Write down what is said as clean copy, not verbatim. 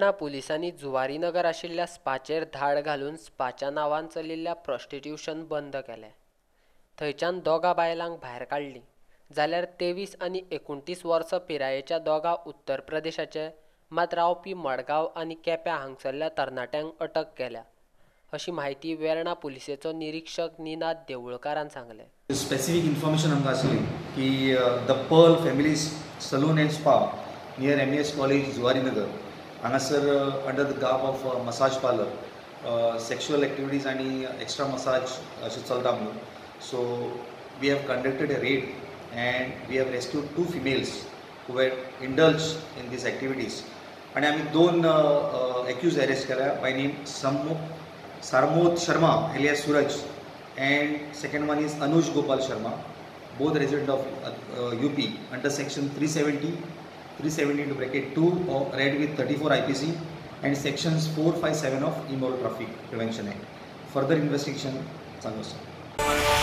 वेर्णा पुलिसांनी जुवारीनगर आशिल्ल्या स्पाचेर धाड घालून स्पाच्या नांवान चलिल्ल्या प्रॉस्टिट्यूशन बंद केलें. थंयच्यान दोगा बायलांक भायर काडलीं, जाल्यार 23 आनी 29 वर्सां पिरायेच्या दोगा उत्तर प्रदेशाचे मात रावपी मडगांव आनी केप्यां हांगसरल्या तरणाट्यांक अटक केल्या, अशी म्हायती वेर्णा पुलिसेचो निरीक्षक निनाद देवळकारान सांगलें. स्पेसिफीक इन्फॉर्मेशन आमकां आसली की the Pearl family salon and spa near MES college Zuarinagar हांगासर under the garb of massage parlour sexual activities आनी एक्स्ट्रा मसाज अशें चलता म्हणून. So we have conducted a raid and we have rescued 2 females who were indulge in these activities. आनी आमी 2 accused arrest केल्या by name Sarmod Sharma alias Suraj and second one is Anuj Gopal Sharma, both resident of UP under section 370, 370 into bracket 2 or read with 34 IPC and sections 4, 5, 7 of Immoral Traffic Prevention Act. Further investigation चालू आसा.